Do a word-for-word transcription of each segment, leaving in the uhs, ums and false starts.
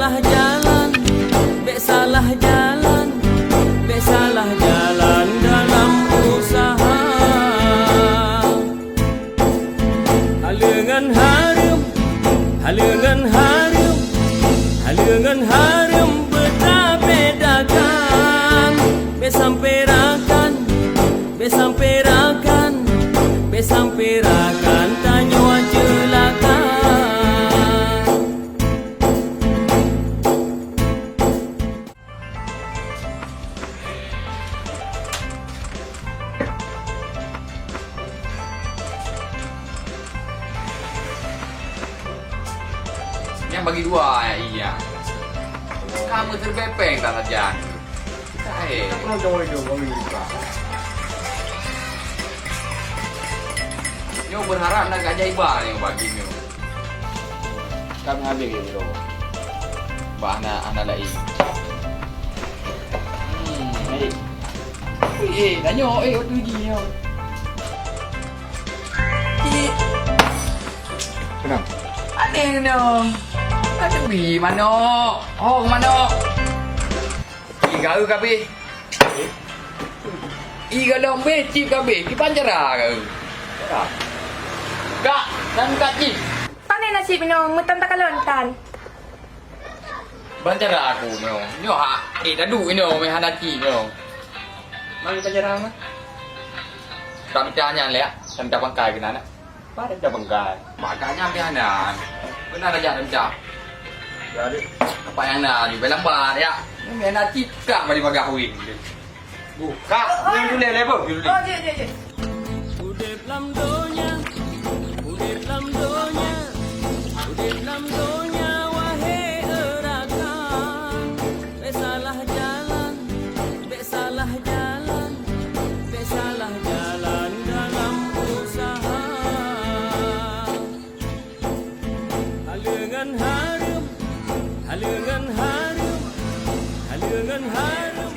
Salah jalan, bèk salah jalan, bèk salah jalan dalam usaha. Haleue ngon hareuem, haleue ngon hareuem, haleue ngon hareuem beutabedakan. Bèk sampoe rakan, bèk sampoe rakan, bèk sampoe rakan tanyoe ceulaka. Nyang bagi dua ya, iya. Kamu terbepeng tak saja. Kita eh. Nyoe berharap nak keajaiban yang bagi nyoe. Kan habéh lé uroe. Bah hana, hana laén. Hmm. Eh. Eh, eh, tanyoe, eh, waktu uji nyoe. Cik. Kenapa? Aneh nyoe. Kata bri manok. Oh, manok. Iga eu kabeh. Iga lom beh cit kabeh. Kiban cara ka eu. Kak, nan ka cit. Pane nasi minong, meutan takalon tan. Ban cara aku nyoe. Nyoe ha, eh, tadu nyoe meh hana cit nyoe. Mari ban cara mah. Tak mita nyan lé, kan tak pangkai keunan. Pada dah bengkai. Makanya pianan. Benar aja rencah. Jadi, apa yang nak juga lambat ya? Ini nak cipta bagi bagah win. Buka. Oh, oh. Yang dulu level dulu. Oh, je, je, je. Udép lam donya, udép lam donya, udép lam donya, wahé rakan. Bèk salah jalan, bèk salah jalan, bèk salah jalan dalam usaha. Haleue ngon hareuem, haleue ngon hareuem, haleue ngon hareuem.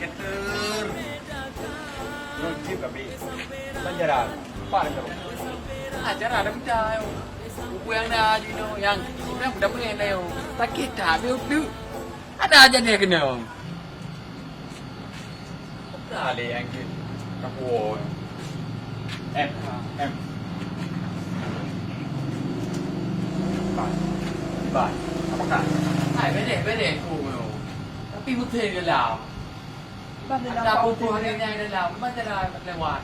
Nyoe jeuet kami. Acara. Apa yang terjadi? Acara ada benda, yo. Buku yang ada, you know, yang, yang benda-benda, yo. Sakit tak, biar tu. Ada aja dia kena. Ada leh yang ke. Kapuo. Em, em. Ban. Ban. Apakah? Hai, beleh, beleh tu. Tapi betul dalam. Ban dalam. Ada apa-apa hari ni dalam. Ban dalam lewat.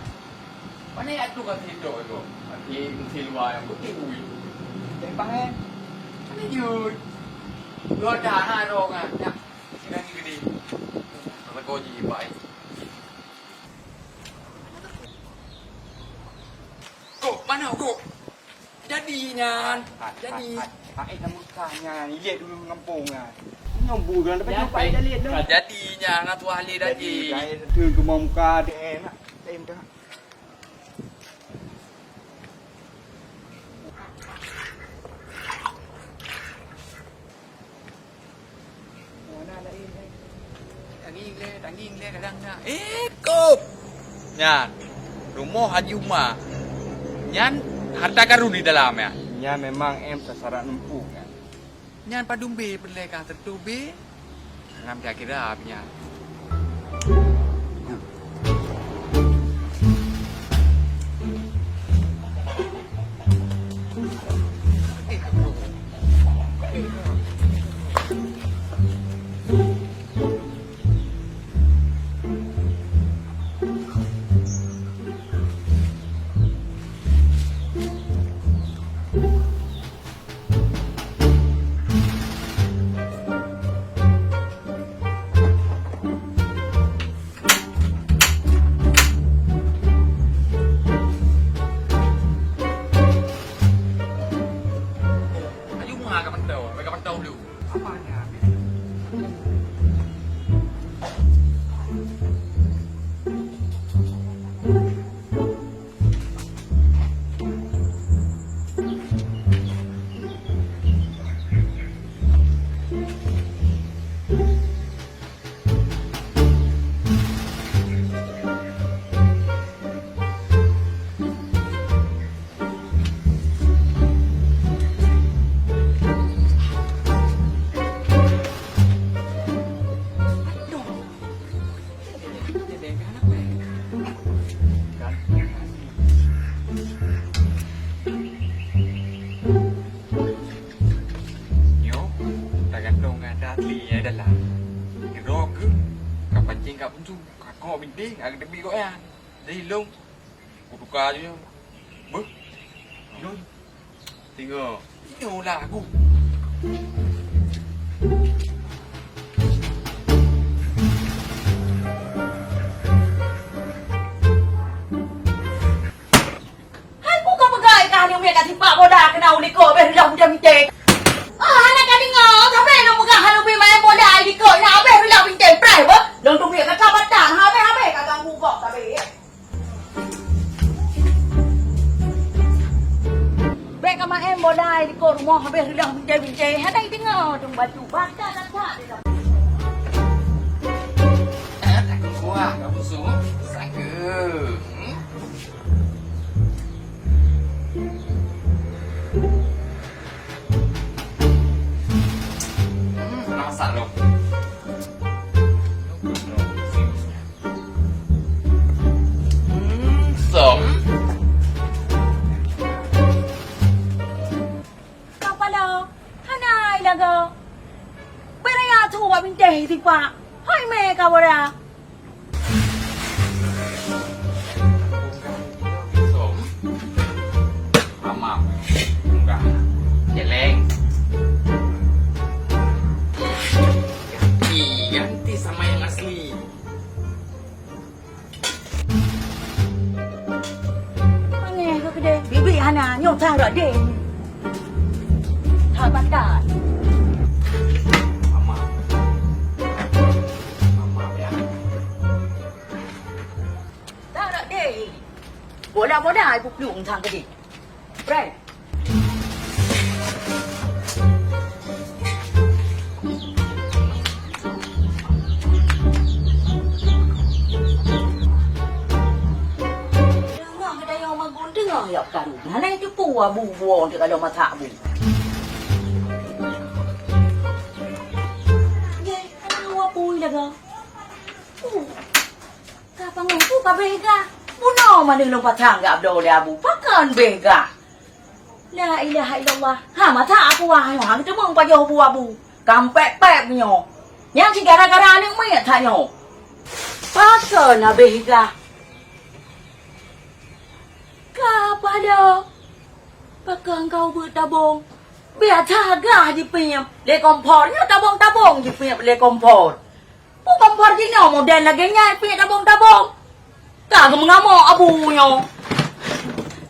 Pane atu ka sidroe tu? Mati meusi luwa nyang putih ui. Teumpang, eh? Pane jeuet. Dua dah na rong ah. Nyak. Sira ni gede. Rego ji bai. Kok, mana kok? Jadi nyan. Jadi. Hai, hai, hai, hai, kamu tanya, ilet dulu ngampung nyan. Nyombu kan dapat jumpa ilet dulu. Jadi nyan, na tuah le dah ji. Jadi, tu cuma muka deh, nak. Tem dah. Tangieng lé, tangieng lé kadang na. Eh, kop! Nyan, rumoh Haji Uma. Nyan harta karun di dalam, ya? Nyan memang em sasaran empuk, ya. Nyan padum bé peureulèe ka, sireutoh bé? Nyan kira-kira pih nyan. Ayu, ma ka mantong, ka mantong dulu. Apa nya? Ada asli nyang dalam. Keudroe keuh ka pancing ka puncu, ka kok bintéh, ka geuteubiet gobnyan. Jadi lôn kutuka ju nyoe. Beuh. Lôn. Singoh. Nyoe lagu. Hai, peue kapeugah kah aneuk miet ka sipak boda keunan u likot, abéh reuloh mité-mité. Ah, hana kadeungoe, sabe lôn peugah aneuk miet maén boda i likot nyan, abéh reuloh mité, preh beuh. Lôn teubiet ka ka batang, habéh-habéh ka ganggu gob sabe. Bèk ka maén boda i likot rumoh, habéh reuloh mité-mité, hana kadeungoe dong batu. Bata that-that. Eh, takut kuah, kamu semua. Sangka. Hmm? Hmm, masak dong. Hmm, som. Kapala, hana ai lagoe. Bèk raya su bak bintéh sipak. Hai mé ka boda. Amam, murah, celeng. Ganti, ganti sama yang asli. Aneh ke kedai? Bibik hana, nyoe sang rot deh. That batat. Amam. Amam, ya. Dak, dak, deh. Bola-bola ai peuplueng sang keudeh. Prank. Teungoh geutanyoe magun, teungoh yak karu. Hana teupeue abu buong teuka lom masak abu. Ye, hana abu lagoe. Uh. Ka pangai tu ka beh gah. Bunoe mandum lôn pasang gak abdoe lé abu. Pakon beh gah? La ilaha illallah. Ha, masa aku wah nyoe, ha, teumong pajoh bu abu. Kampek pek nyoe. Nyang si gara-gara aneuk miet that nyoe. Pakon habéh gah? Ka pada. Pakon kau beutabong? Biasa gah jipiep lé kompor. Nyoe tabong-tabong jipiep lé kompor. Peue kompor jinoe model lagèe nyan, piep tabong-tabong. Ka geumeungamok abu nyoe.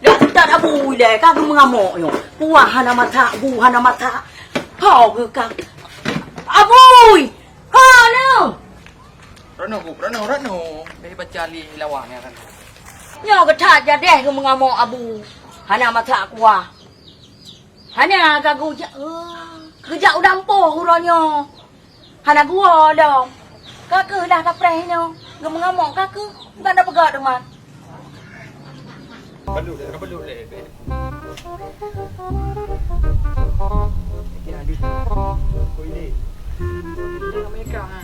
Dak kutat abu ilèe, ka geumeungamok nyoe. Kuah hana masak, bu hana masak. Ho geuh ka. Abui! Ho nyoe! Rono, Bu, rono, rono. Beh baca li lawa nyan kan. Nyoe geuthat jadeh geumeungamok abu. Hana masak kuah. Hana ka geujak, eh, geujak u lampôh uroe nyoe. Hana geuwoe lom. Ka keuh lah kapreh nyoe. Geumeungamok ka keuh. Ban na peugah teuma. Balut lé, balut lé. Okey, aduh. Koi lé. Ini Amerika, ha.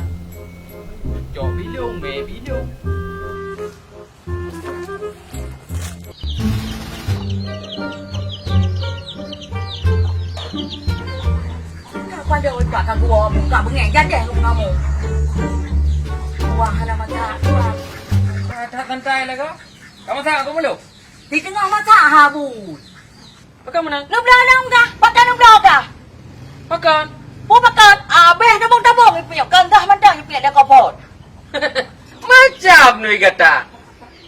Cok bilung, meh bilung. Pada utak ka gua buka bengek jadeh lu kamu. Wah, hana masak, wah. Santai lah kau. Kau masak aku belum? Di tengah masak, ha, Bu. Pakon meunan? Neubloe lom kah? Pakon neubloe kah? Pakon? Peue pakon? Abéh tabong-tabong jipiep, keu gah mantong jipiep lé kompor. Macam nui gata.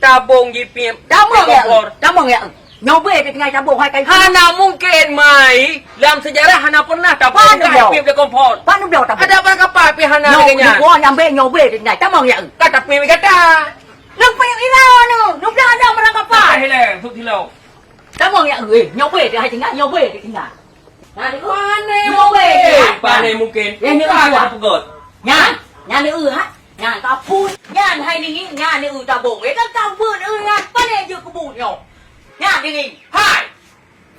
Tabong jipiep, tamong ya, kompor. Tamong ya. Nyoe beh teutinggai tabong hai kai. Hana mungkin mai. Lam sejarah hana pernah tabong jipiep lé kompor. Pan neubloe tabong. Ada barang kapal pi hana lagèe nyan. Nyoe beh, nyoe beh teutinggai. Tamong ya. Kata pi gata. Lôn piep ira nyoe. Neubloe lom barang kapal. Hai lé, sut silo. Tamong ya, eh, nyoe beh teutinggai, nyoe beh teutinggai. Pane mungkin. Pane mungkin. Eh, ni ka ada peugöt. Nyan, nyan ni, eh, ha? Nyan ka pun. Nyan hai ni, nyan ni, eh, tabong. Eh, kan ka beuet, eh, nyan. Pane jeuet keu bu nyoe. Nyan ni. Hai.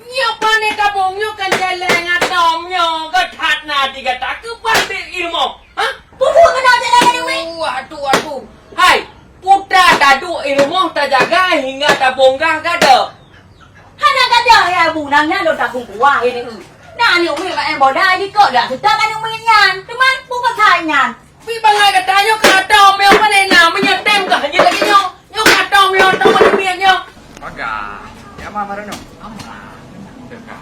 Nyoe pane tabong nyoe kan jalan ngadom nyoe. Geutat na di gata keu pabrik ilmu. Ha? Peue keunan jalan ni, weh? Waduh, waduh. Hai, putra taduek ilmu tajaga hingga tabong gah gada. Hana gadoh ya, Bu, nang nyan lôn takong kuah ini, eu. Na aneuk miet bak boh dai dikeue dak seutôt aneuk miet nyan. Teuma peue pasai nyan? Pi bangai gata nyoe ka tom nyoe, pane na meunyoe tem ka hanjeuet lagèe nyoe. Nyoe ka tom nyoe, tom aneuk miet nyoe. Paga. Ya, ma, ma Rano. Ama. Teuka.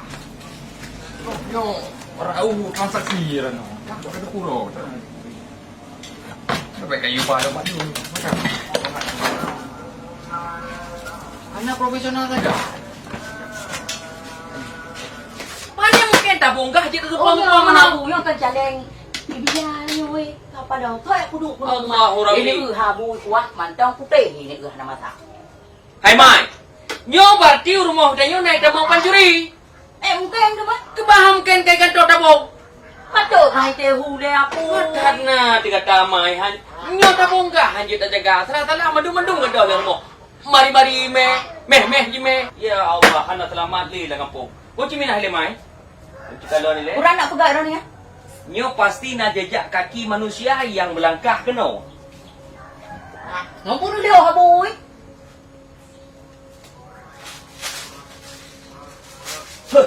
Nyoe, nyoe, rau transaksi Rano. Ka, ka, ka, kuro. Sampai kayu pala madu. Hana profesional saja. Mana mungkin tabong gah je tu. Oh, ya, mana? Yang kan jaleng. Biar ni weh. Apa dah? Kau yang kudu. Allahu Rabbi. Ini, eh, habu kuah mantong putih ini, eh, nama tak. Hai Mai, nyoe berarti rumoh geutanyoe na itamong pancuri. Eh, mungken keuh, Mai. Keubahan mungken kai kantô tabong. Patôt hai teuhu lé apui. That na teuka tamai han. Nyoe tabong gah hanjeuet tajaga. Salah-salah mandum-mandum geudoh lam rumoh. Mari-mari meh, meh-meh jimeh. Ya Allah, hana seulamat lé lam gampông. Boh ci minah lé Mai. Boh ci kalon lé. Urang nak peugah droe nyoe. Nyoe pasti na jejak kaki manusia nyang meulangkah keunoe. Ngon bunoe lé oh abui. Peue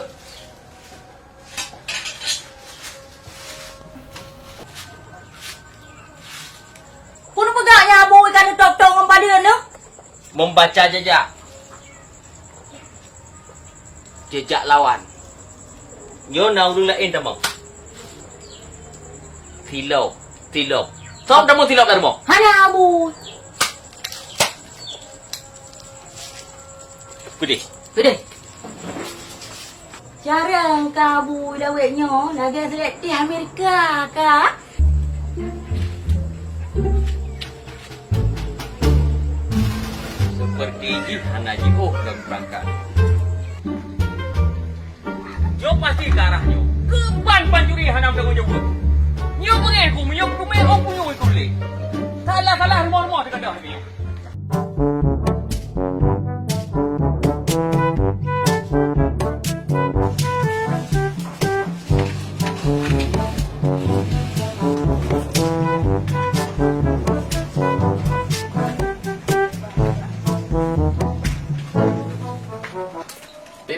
neupeugah nyan abu ikan tôp-tôp ngon padeueng nyoe? Membaca jejak. Jejak lawan. Nyoe na ureueng laén tamong. Silop, silop. Sop tamong silop lam rumoh. Hana abu. Peudeh. Peudeh. Cara ka abu dawet nyoe lagèe selektif Amerika ka. Seperti jih hana jiôh lom perangkat. Nyoe pasti ke arah nyoe. Keuban pancuri hana meuteumèe jaweueb. Nyoe beungèh ku meunyoe kuteumèe ôn punyueng ikot lé. Salah-salah rumoh-rumoh teugadôh lagèe nyoe.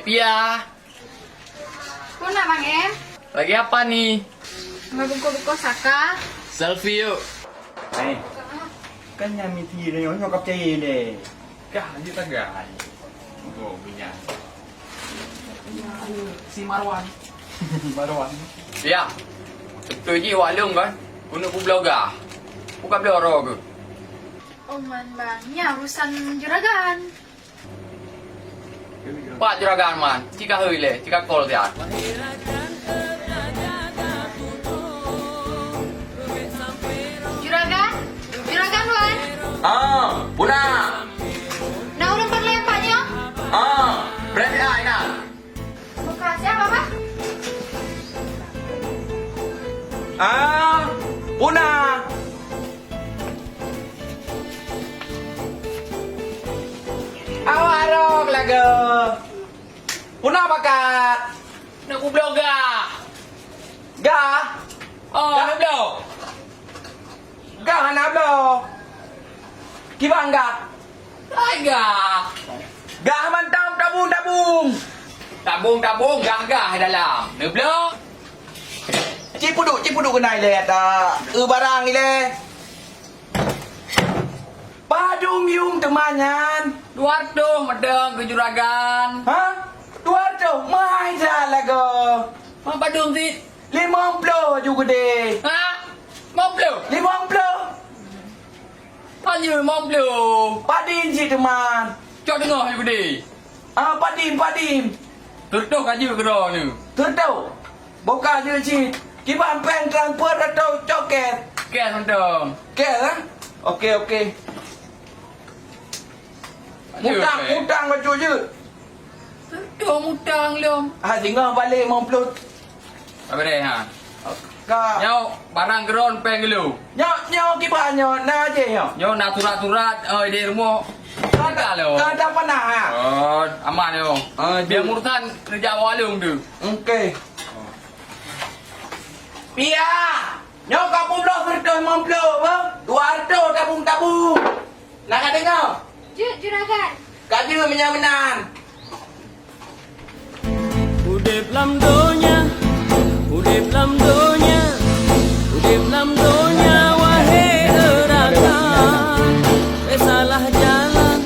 Pia. Peue na, Bang Em? Lagi apa ni? Meubuko-buko saka. Selfie yuk. Eh, kan nyang misi nyoe nyoe ka peucaya lé. Kah lanjut tagai. Oh, punya. Si Marwan. Marwan. Ya. Betul ji wak lôn kan. Keuneuk peubloe gah. Buka bloe roh ke? Oh, man, Bang. Nya urusan juragan. Pat juragan man, cit ka heu ilèe, cit ka call siat. Juragan? Juragan, wan? Ah, peue na? Na ureueng peureulèe pat nyoe? Ah, preh ai na. Makasih, Papa. Ah, peue na? Awak rhok lagoe. Peue na pakat? Neuk peubloe gah. Gah? Oh. Gah neubloe? Gah hana bloe. Kiban gah? Hai gah. Gah mantong tabung-tabung. Tabung-tabung gah-gah dalam. Neubloe? Cit peuduek, cit peuduek keunan ilèe ata. Eu barang ilèe. Padum yuem teuma nyan? Dua reutôh mantong keu juragan. Ha? Dua reutôh? Meuhai that lagoe. Ma padum cit? Limong ploh aju keudeh. Ha? Limong ploh? Limong ploh. Hana limong ploh. Padum cit teuma? Cok teungoh aju keudeh. Ah, padum, padum. Teureutôh ka jeuet keudroe nyoe. Teureutôh. Boh ka jeuet cit. Kiban pèng transfer atau cok cash? Cash mantong. Cash, eh? Oke, oke. Mutang, mutang bacut jeuet. Teureutôh mutang lom. Ah, singoh balek limong ploh. Abéh deh, ha. Ka. Nyoe barang keudroe pèng kilo. Nyoe, nyoe kiban nyoe, na jih nyoe. Nyoe na surat-surat, eh, di rumoh. Ka ta-, ka tapana, ha? Oh, aman nyoe. Ah, biar tu. Urusan kerja awak lôn tu. Oke. Pia. Nyoe ka peubloe sireutoh limong ploh, beuh? Dua reutôh tabung-tabung. Na ka deungoe? Jeuet, juragan. Ka jeuet meunyoe meunan. Udép lam donya Lam donya, udép lam donya, wahé e rakan, bèk salah jalan,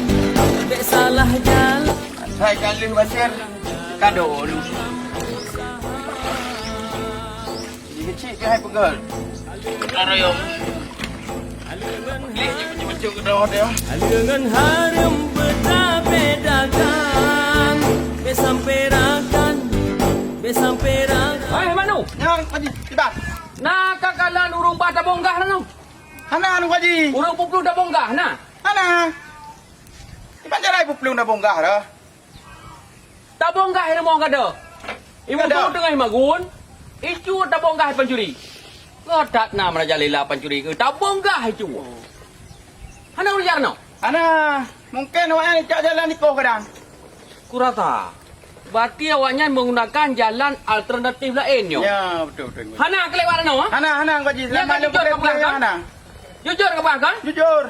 bèk salah jalan. Hai ka lheueh Basir, kado lu. Di keuchik keuh hai peugöt. Arayong. Gleh jeuet macam-macam keunoe deh. Haleue ngon hareuem beutabedakan, bèk sampoe rakan, bèk sampoe rakan. Hai, Manu! Nyan, Haji, tiba. Na kakalon ureueng bah tabong gah na? Hana, Haji. Ureueng peuplueng tabong gah na? Hana. Kiban cara peuplueng tabong gah dah? Tabong gah i rumoh gata. Ibu tu teungoh magun, icu tabong gah pancuri. Keu that na merajalela pancuri keu tabong gah icu. Hana ureueng jak keunoe? Hana, mungken awaknyan icok jalan ikoh kadang. Kurasa. Berarti awaknyan menggunakan jalan alternatif laén nyoe. Ya, betul, betul. Hana keu lewat keunoe, ha? Hana, hana, Haji. Nyan selama kan jujur lewat keu peulangkang? Hana. Jujur keu peulangkang? Jujur.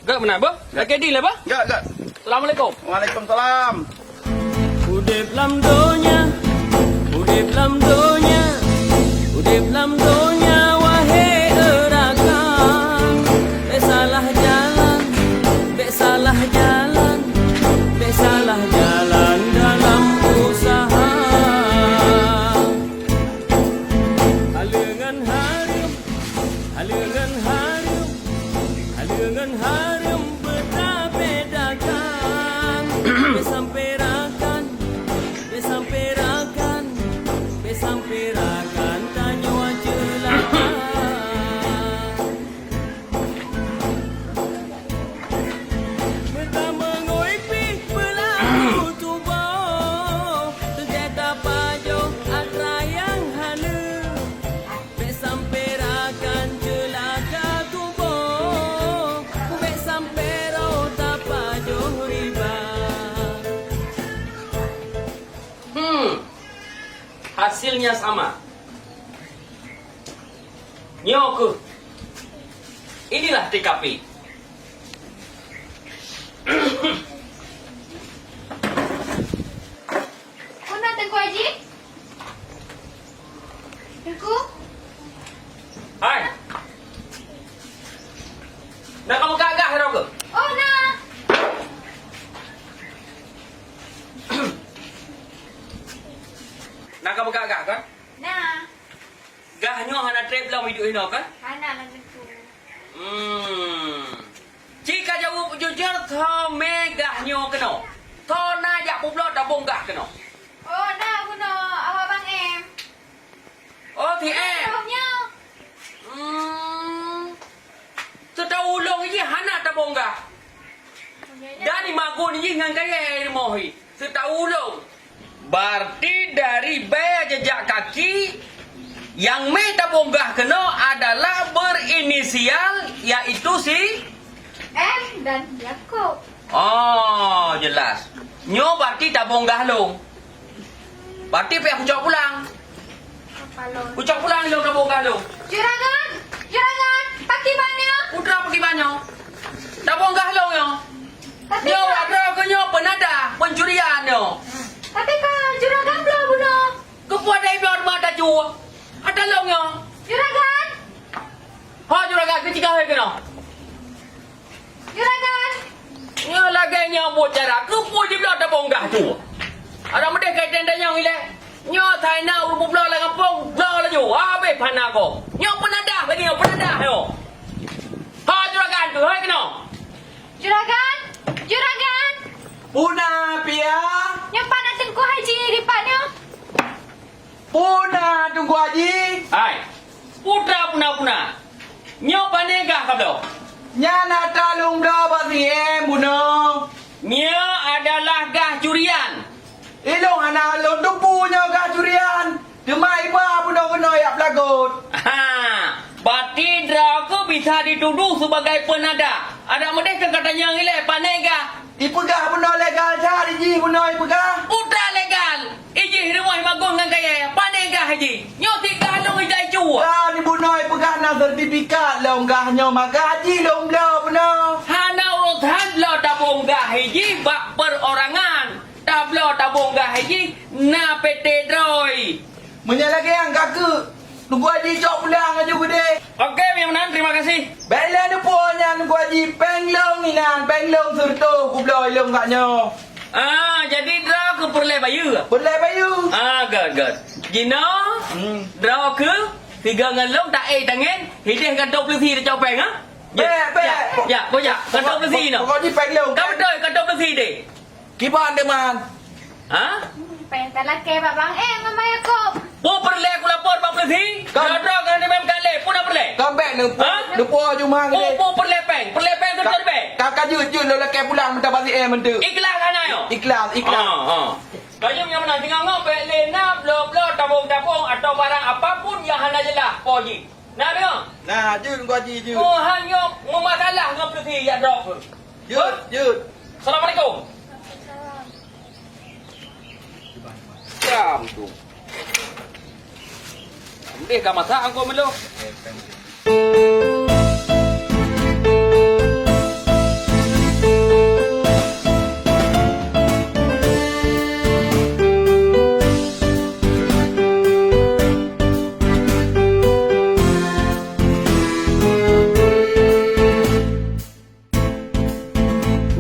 Göt meunan, beuh? Lakèe di lah, beuh? Göt, göt. Assalamualaikum. Waalaikumsalam. Udép lam donya, udép lam donya, udép lam donya, wahé e rakan. Bèk salah jalan, bèk salah jalan, bèk salah jalan dalam useuha. Haleue ngon hareuem, haleue ngon hareuem, haleue ngon hareuem beutabedakan. Bèk sampoe rakan, bèk sampoe rakan, bèk sampoe rakan tanyoe ceulaka. Meutamong oi pih beulaku tuboh, teugèt tapajoh atra nyang haleue. Bèk sampoe rakan ceulaka tuboh, bèk sampoe roh tapajoh riba. Hmm, hasilnya sama. Nyoe keuh. Inilah T K P. Peue na Teungku Haji? Teungku? Hai. Na kamoe gagah droe keuh? Oh, na. Na kamoe gagah kan? Na. Gah nyoe hana trép lom iduek inoe kan? Hana lom Teungku. Hmm. Ci ka jaweueb jujur, tho mé gah nyoe keunoe? Tho na jak peubloe tabong gah keunoe? Oh, na bunoe, awak Bang Em. Oh, si Em. Roh nyoe. Hmm. Seutawulong jih hana tabong gah. Dan imagun jih ngon kayèe rumoh jih. Seutawulong. Berarti dari bèe jejak kaki nyang mé tabong gah keunoe adalah berinisial, yaitu si M dan Yakub. Oh, jelas. Nyoe berarti tabong gah lôn. Berarti payah kucok pulang. Kucok pulang lôn tabong gah lôn. Juragan! Juragan! Pakriban nyoe? Putra pakriban nyoe. Tabong gah lôn nyoe. Tapi nyoe, kan, wak droe keuh nyoe peunadah pencurian nyoe. Tapi kan juragan bloe bunoe. Keupeue dai bloe teuma tacue? Ata lôn nyoe. Juragan! Ho juragan, keucigah hai keunoe. Juragan! Nyoe lagèe nyoe buet cara, keupeue jibloe tabong gah tu? Adak meudeh kai tenda nyang ilèe. Nyoe sai na ureueng peubloe lam gampông, bloe laju. Habéh pana gob. Nyoe peunadah lagèe nyoe, peunadah nyoe. Ha, juragan tu, hai keunoe. Juragan! Juragan! Peue na, Pia? Nyoe pat na Teungku Haji dipat nyoe. Peue na, Teungku Haji? Hai, putra puna-puna. Nyoe pané gah kabloe? Nyan ata lôn bloe bak si Em bunoe. Nyoe adalah gah curian. Ilôn hana lôn teupeue nyoe gah curian. Teuma iba bunoe-bunoe jak peulagot. Ha, berarti droe keuh bisa dituduh sebagai peunada. Adak meudeh keu gata nyang ilèe pané gah. Ipeugah bunoe legal that jih bunoe ipeugah. Putra legal. Ijih rumoh imagun ngon kayèe, pané gah jih. Nyoe sit gah lôn ijai cue. Kan bunoe ipeugah na sertifikat lôn gah nyoe maka jih lôn bloe bunoe. Hana urosan bloe tabong gah jih bak perorangan. Tabloe tabong gah jih na P T droe. Meunyoe lagèe nyan ka keuh, Teungku Haji cok pulang laju keudéh. Oke, meunyoe meunan, terima kasih. Bèk lé neupo nyan Teungku Haji, péng lôn inan, péng lôn sireutoh kubloe lôn gak nyoe. Ah, jadi droe keuh peureulèe bayeue? Peureulèe bayeue. Ah, good, good. Jinoe, Hmm. droe keuh sigoe ngon lôn taék tangen, hideh kantô peulisi tacok péng, ha? Bèk, bèk. Ya, ya, bujak. Kantô peulisi nyoe. Pokok jih péng lôn. Ka beutôi kantô peulisi deh. Kiban teuma. Ha? Péng talakèe bak Bang Em ngon Bang Yakub. Peue peureulèe kulapor bak peulisi? Droe-droe ngon Em ka lé, peue na peureulèe? Ka bèk neupo, Ha? neupo jumah Peue, geude. peue peureulèe péng? Peureulèe péng Ka, beutôi bèk? ka, ka jeuet, jeuet lôn lakèe pulang mita bak si Em meunteuek. Ikhlas hana nyoe? Ikhlas, ikhlas. Ha, ha. Tanyoe nyang meunan singoh-ngoh bèk lé na bloe-bloe tabong-tabong atawa barang apapun nyang hana jeulaih po jih. Na deungö? Na, jeuet Teungku Haji, jeuet. Oh, han nyoe meumasalah ngon peulisi jak droe keuh. Jeuet, jeuet. Assalamualaikum. Jam tu. Mendeh ka masak angkot melo.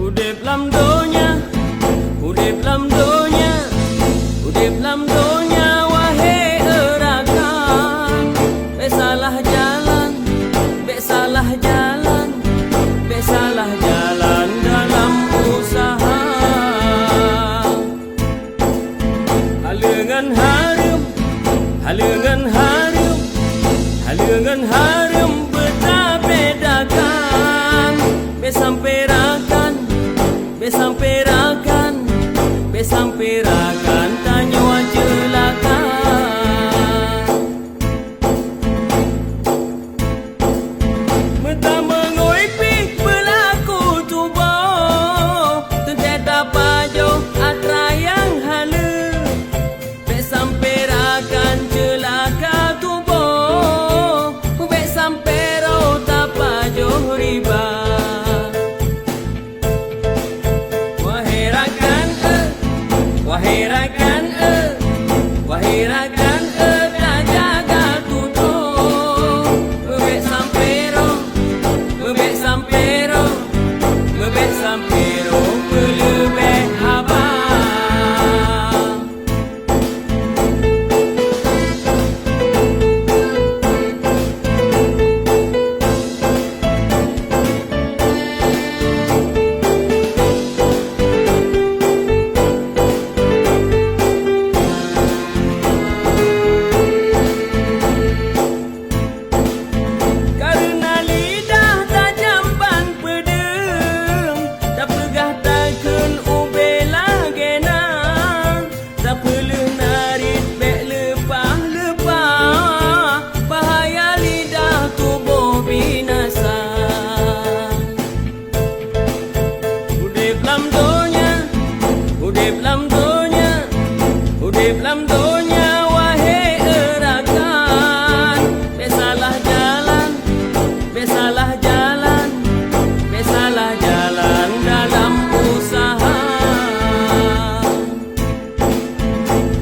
Udeb lam donya, udeb lam donya, udeb lam donya, wahé e rakan. Bèk salah jalan, bèk salah jalan, bèk salah jalan dalam useuha. Haleue ngon hareuem, haleue ngon hareuem, haleue ngon hareuem beutabedakan. Bèk sampoe rakan, bèk sampoe rakan, bèk sampoe rakan tanyoe ceulaka. Meutamong ngui pih beulaku tuboh, teuntèe tapajoh atra nyang haleue. Bèk sampoe rakan ceulaka tuboh, bèk sampoe roh tapajoh riba. Wahé rakan e, wahé rakan e, wahé rakan e, tajaga tutoe. Meubèk sampoe roh, meubèk sampoe roh, meubèk sampoe roh peuleubèh haba. Kareuna lidah tajam ban peudeueng, tapeugah takheun ubé lagèe na. Tapeuleueh narit bèk leupah-leupah, bahaya lidah tuboh binasa. Udeb lam donya, udeb lam donya, udeb lam donya, wahé e rakan. Bèk salah jalan, bèk salah jalan, bèk salah jalan dalam useuha.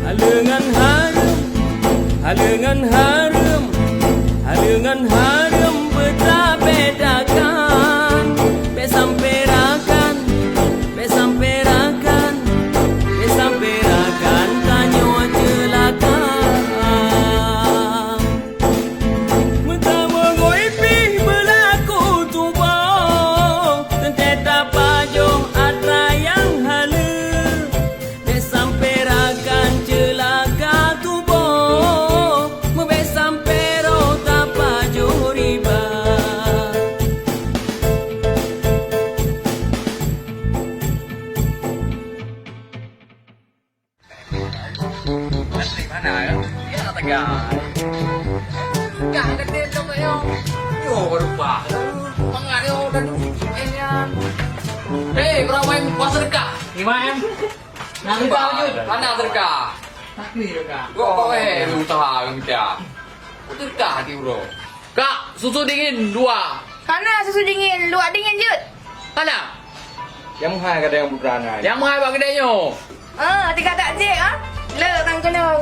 Haleue ngon hareuem, haleue ngon hareuem, haleue ngon hareuem beutabedakan. Bèk sampoe rakan, bèk sampoe rakan, bèk sampoe rakan tanyoe ceulaka. Meutamong ngui pih beulaku tuboh, teuntèe tapajoh atra nyang haleue. Bèk sampoe rakan ceulaka tuboh, meubèk sampoe roh tapajoh riba. Mana ya? Ya, tegak. Tegak, tegak, tegak, yo. Yo, berubah. Mangat, yo, dan, eh, ya. Hei, berapa yang puasa dekat? Lima, em. Nah, kita lanjut. Mana sedekah? Takbir, Kak. Kok, kok, eh, usaha kami, Kak. Sedekah hati uroe. Kak, susu dingin dua. Hana susu dingin, luwak dingin jeuet. Hana. Nyang meuhai kadang putra ngai. Nyang meuhai bak keudè nyoe. Ah, tiga tak cek, ah. Le, tang keunoe.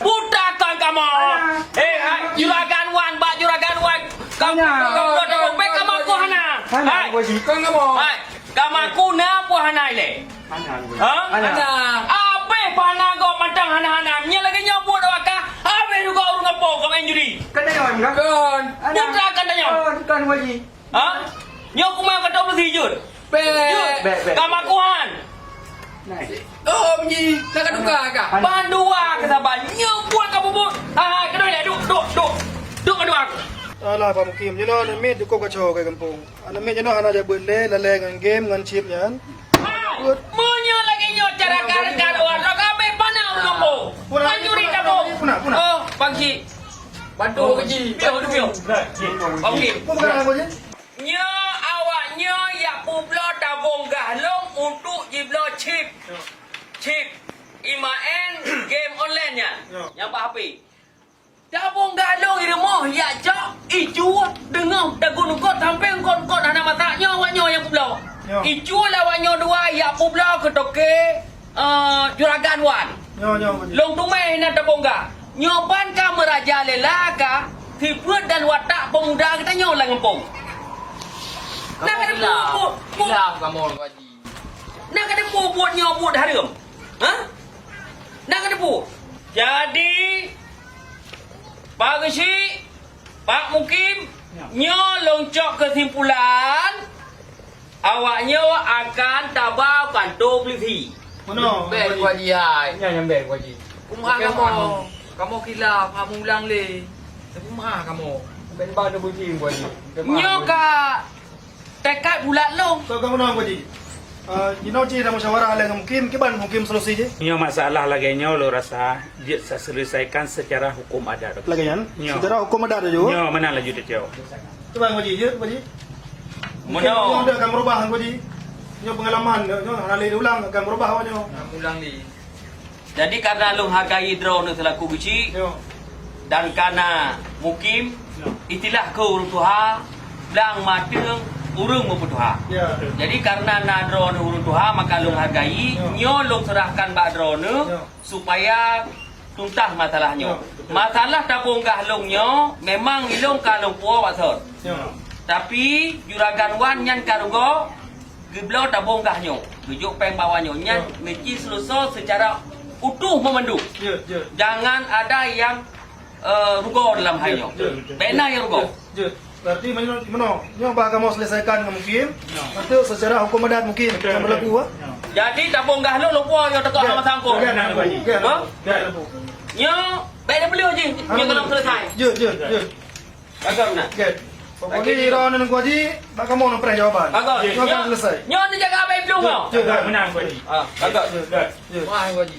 Buta kon kamoe. Hana. Eh, hai, juragan wan, bak juragan wan. Kamoe, hana. Kamoe, kamoe, kamoe, kamoe, hana. Hana, hai. Haji. Kon kamoe. Hai, kamoe aku na apa hana ilée? Hana, Haji. Ha? Hana. Hana. Apa hana go mantang hana-hana? Nyan lagée nyoe buet awak ka. Habis juga ureueng gampông kau main judi. Kan dah nyoe, kan? Kon. Hana. Buta kon dah nyoe. Kon, kon, Haji. Ha? Nyoe kumai kata beureusi jeuet. Bèk. Jeuet. Bèk, bèk. Ka makuhan. Nah. Oh, Haji, nak ka tuka kah? Ban dua keu saban. Nyoe buet ka bubut. Ha, ha, keudua lé. Duek, duek, duek. Duek keudua aku. Alah, Pak Mukim. Jinoe aneuk miet cukup kacau keu gampông. Aneuk miet jinoe hana jak beuet lé, lalée ngon game, ngon chip nyan. Ha, meunyoe lagée nyoe cara ka reukan awak, lok abéh pana ureueng gampông. Puna, pancuri puna, tabong. Puna, puna. Oh, Pak Cik. Bantu Pak Cik. Piôh, piôh. Pak Cik. Pun bukan aku je. Nyoe awak nyoe yak peubloe tabong gah lôn untuk jibloe chip. Chip. Imaen game online nyan. Ya. Nyang bak H P. Tabong gah lôn i rumoh yak cok icu deungoh dagun eungkot sampoe eungkot-eungkot hana masak nyoe awak nyoe nyang peubloe. Ya. Icu lah awak nyoe dua yak peubloe keu toke, eh, juragan wan. Ya, ya, betul. Lôn teumé na tabong gah. Nyoe ban ka meurajalela ka sifeuet dan watak pemuda geutanyoe lam gampông. Nah, kamoe keuneuk gila, buet, buet. Gila kamoe, Pak Haji. Nah, kamoe buet, buet nyoe buet hareuem. Ha? Nah, kamoe buet. Jadi, Pak Geuchik, Pak Mukim, nyoe lôn cok keusimpulan, awak nyoe akan taba bantu polisi. Meunoe, bèk, Pak Haji. Nyan nyang bèk, Pak Haji. Kumaha kamoe? Kamoe kilaf, hana meuulang lé. Kumaha kamoe? Bèk ba polisi, Pak Haji. Nyoe ka Teuka bulat lôn. Soe ka meunoe, Pak Haji? Eh, jinoe cit na musyawarah lé ngon Mukim, kiban Mukim solusi jih? Nyoe masalah lagèe nyoe lôn rasa jeuet taseuleusaikon secara hukum adat. Lagèe nyan? Nyoe. Secara hukum adat laju? Nyoe, meunan laju teucok. Kiban, Pak Haji, jeuet, Pak Haji? Meunoe. Nyoe dah akan meurubah, Pak Haji. Nyoe peungalaman, nyoe hana lé diulang, akan meurubah awak nyoe. Hana ulang lé. Jadi, karena lôn hargai droeneuh seulaku geuchik, yo, dan kana Mukim, yo, istilah keu ureueng tuha, blang mateueng ureueng meupeutuha. Ya. Jadi, karena na droeneuh ureueng tuha, maka lôn hargai, yo, nyoe lôn seurahkan bak droeneuh, yo, supaya tuntas masalah nyoe. Yo, betul. Masalah tabong gah lôn nyoe, memang ilôn ka lôn puwoe bak sot. Yo. Tapi, juragan wan nyan ka rugoe, Geubloe tabong gah nyoe, geujok péng bak awak nyoe. Nyan, ya, meusti seuleusoe secara utuh meumandum. Ya, ya. Jangan ada yang, eh, rugoe dalam hal nyoe. Ya, ya, ya. Bèk na nyang rugoe. Ya, ya. Berarti meunoe, meunoe, nyoe bah kamoe selesaikan ngon Mukim. Nyoe. Untuk secara hukum adat Mukim, betul, yang berlaku, betul, ah. Nyoe. Jadi, tabong gah lôn lupa nyoe teuka, ya, sama sangkong. Ya, ya, ya. Ha? Ya. Nyoe, baik dah beliau je. Nyoe kalau selesai. Ya, ya, ya. Bagus, nah. Oke. Pokoknya, oke, ira ni nunggu haji, bak kamoe nang preh jawaban. Bagus. Nyoe akan selesai. Nyoe ni jaga abang belum, ya, tau? Ya, ya. Menang, Pak Haji. Ah, bagus. Ya, ya. Wah, Pak Haji.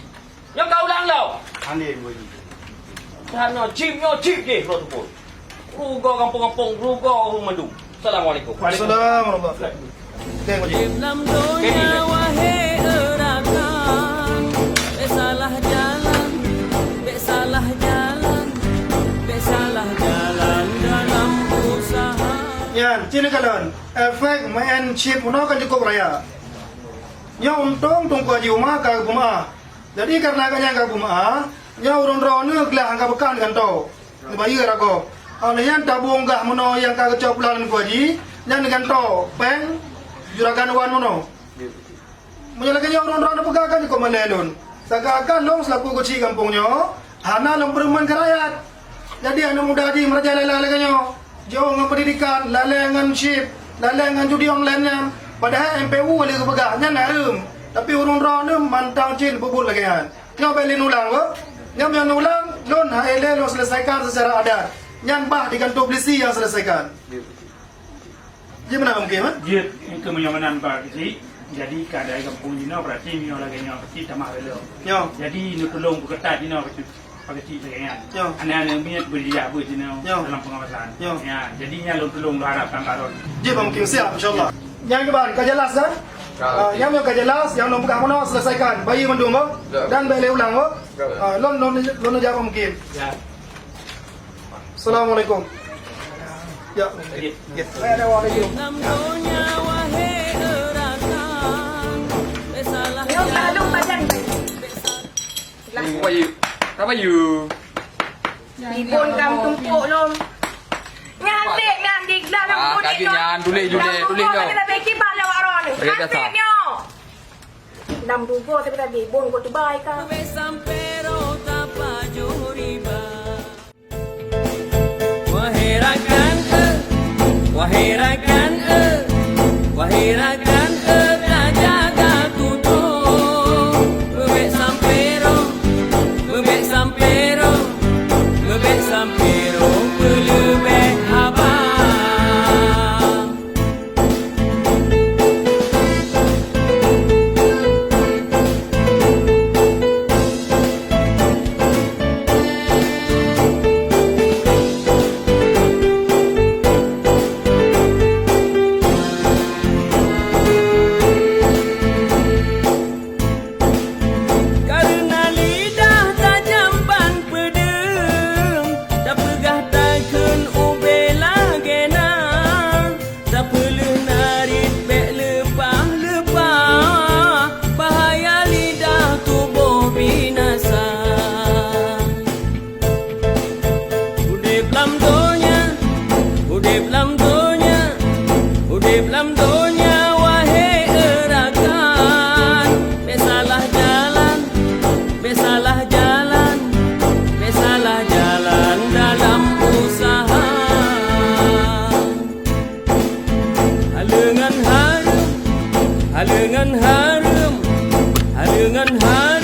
Nyoe ka ulang lom. Aneh, Pak Haji. Dah nyoe chip, nyoe chip deh, bro, tu pun. Rugoe gampông-gampông, rugoe ureueng mandum. Assalamualaikum. Waalaikumsalam warahmatullahi wabarakatuh. Oke, Pak Haji. Lam donya, wahai rakan, bèk salah jalan, bèk salah jalan, bèk salah jalan dalam usaha. Nyan, cit neukalon, efek main chip meunoe kan cukup raya. Nyoe untông Teungku Haji Uma ka geupeumaáh. Jadi, kareuna gobnyan ka geupeumaáh, nyoe ureueng droeneuh glah angka beukan gantoe. Neubayeue ragoe. Óh lheueh nyan tabong gah meunoe nyang ka geucok pulang lé Teungku Haji, nyan neugantoe péng juragan wan meunoe. Meunyoe lagèe nyoe ureueng droeneuh peugah kan jikôt malèe lôn. Seakan-akan lôn selaku keuchik gampông nyoe, hana lôn peureumeun keu rakyat. Jadi aneuk muda jih meurajalela lagèe nyoe. Jiôh ngon pendidikan, lalè ngon chip, lalè ngon judi online nyan. Padahai M P U lé geupeugah, nyan hareuem. Tapi ureueng droeneuh mantong cit peubuet lagèe nyan. Nyoe bèk lé neulang, beuh. Nyoe meunyoe neulang, lôn han ilèe lôn selesaikan secara adat. Nyan bah di kantô polisi nyang selesaikan. Jeuet meunan mungkin, eh? Jeuet, keu meunyoe meunan bah keuchik. Jadi, keadaan gampông jinoe berarti meunyoe lagèe nyoe pasti tamah rela. Nyoe. Jadi, neutulông peukeutat jinoe pasti, pasti lagèe nyan. Nyoe. Aneuk-aneuk miet beujijak beuet jinoe, nyoe, dalam pengawasan. Nyoe. Ya, jadi nyan lôn tulông lôn harap tamah rot. Jeuet bah mungkin, siap, insyaallah. Nyan kiban, ka jelas, kan? Ka. Ah, nyan ka jelas, nyang lôn peugah meunoe selesaikan. Bayeue mandum, oh. Ya. Dan bèk lé ulang, oh. Ya. Ah, lôn, lôn, lôn jawab mungkin. Ya. Assalamualaikum. Ya. Assalamualaikum. Nyoe ka lôn pajan. Lah. Bayu. Ka bayu. Ibon gam tumpuk lom. Nyan dek, nyan di dalam. Ah, kulit kaki nyoe. Nyan, tulis, tulis, tulis nyoe. Kita bikin bala warong ni. Bagi dasar. Hansip nyoe. Lam dugo tapi tadi ibon kau tu baik kan. Sampai rota pajoh riba. Wahai rakan, eh, wahai rakan, eh, wahai rakan, eh, tajaga tutoe. Beubèk sampoe roh, beubèk sampoe roh, beubèk sampoe roh, peuleubèh haba. Kareuna lidah tajam ban peudeueng, tapeugah takheun ubé lagèe na. Tapeuleueh narit bèk leupah-leupah, bahaya lidah tuboh binasa. Udép lam donya, udép lam donya, udép lam donya, wahé e rakan, bèk salah jalan, bèk salah jalan, bèk salah jalan dalam useuha. Haleue ngon hareuem, haleue ngon hareuem, haleue ngon hareuem.